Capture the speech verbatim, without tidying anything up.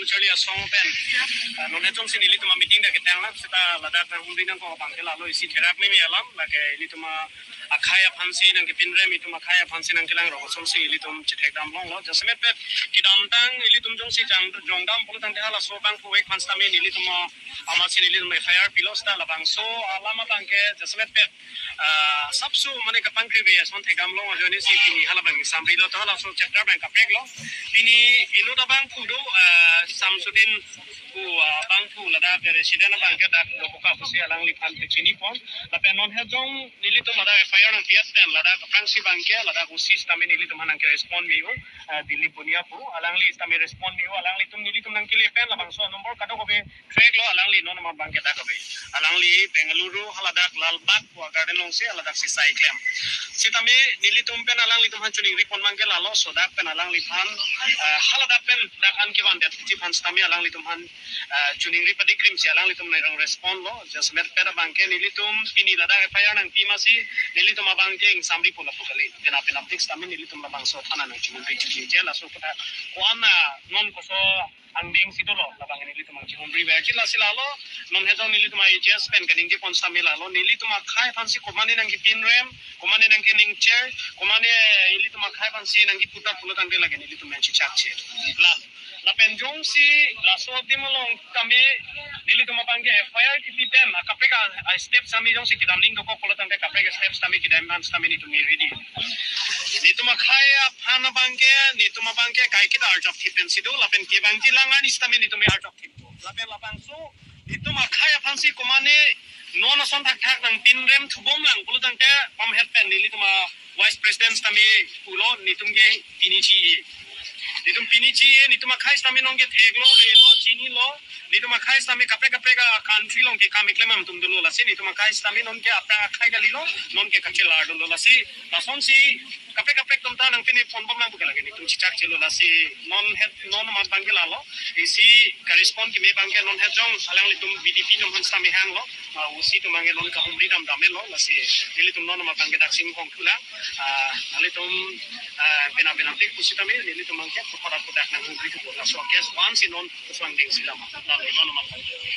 Charli asong pen, ah, non hejong si nelitum a meeting dak ketang lang, seta ladak nanghumri nangkok abang ke lalo isi therak mimi alam, lake ilitum akhai aphansi nangkepinrem, itum akhai aphansi nangkelang rok asonsi ilitum chethekdam longlo. Jasemet pet kedamtang ilitum jongsi jang jongdam pulo tangte halaso abangphu vek aphan sitame nelitum a, amatsi nelitum F I R pilo, seta labangso alam abang ke jasemet pet ah, sapso mane kapangkri ve ason thekdam long ajoine si pini hala abang samrilo, to halaso chapter abang kapreklo. Pini inut abangphu do, ah, Samsudin pu, ah, abangphu ladak resident abang ke dak Dokoka pusi alangliphan kechinipon. Lapen non hejong nelitum ladak F I R nangpi-et pen ladak aphrangsi abang ke ladak O C sitame nelitum aphan nangkerespond me-o, ah, Dilip Bunia pu, alangli sitame respond me-o, alanglitum nelitum nangkele pen labangso number kadokave track lo, alangli non amat abang ke dak ave. Alangli Bengaluru haladak Lalbagh pu agarden alongsi haladak si sai klem. Sitame nelitum pen alanglitum aphan chiningripon abang ke lalo, so dak pen alangliphan, eh, haladak pen dak an kevandet kiti aphan sitame alanglitum aphan, eh, chiningri padikrim si alanglitum nang respond lo. Jasemet pet abang ke nelitum pini ladak F I R nangpi amatsi nelitum abang ke ingsamri pu lapu kali. Pina pina tik sitame nelitum labangso thana nangchiningri chiji je laso kota ko-an, ah, non koso angdeng si dolo, labang nelitum nangchinghumri ver chit lasi lalo, non hejong nelitum A G S pen kaningjepon sitame lalo, nelitum akhai aphansi komane nangkepinrem, komane nangkeningcher, komane ilitum akhai aphansi nangkeputar pulo tangte lake nelitum nangchechakche. Lal. Lapen jongsi laso adim along tame nelitum abang ke F I R kipi pen akaprek a, a step sitame jongsi kedam ning dokok pulo tangte kaprek step sitame kedam aphan sitame nelitum ready. Nelitum akhai aphan abang ke, nelitum abang ke kaiketa arjap thip pensi do, lapen kevangji lang arni sitame nelitum arjap thip do. Lapen labangso, nelitum akhai aphansi komane non ason thakthak nangpinrem thubom lang pulo tangte pamhet pen nelitum a Vice President sitame pulo, nelitum ke pini chi-e. Nelitum pini chi-e, nelitum akhai sitame non ke theklo, relo, chinilo, nelitum akhai sitame kaprek kaprek a country along ke kam keklem atum dolo lasi, nelitum akhai sitame non ke aphrang akhai kalilo, non ke kachelar dolo lasi, lasonsi kaprek kaprek atum ta nangpinphonbom lang pu ke lake nelitum chechakchelo lasi, non het, non amat abang ke lalo, isi ka-respond keme abang ke non hejong alanglitum V D P atum aphan sitame hanglo, ah, O C atum abang ke non kahumri dam dam-etlo lasi, nelitum non amat abang ke dak chinghong thu lang, ah, nanglitum, ah, pina pina tik pusitame nelitum abang ke pura pura dak nanghumri thupo, laso case one si non kosong ding si dam, lalo non amat abang ke.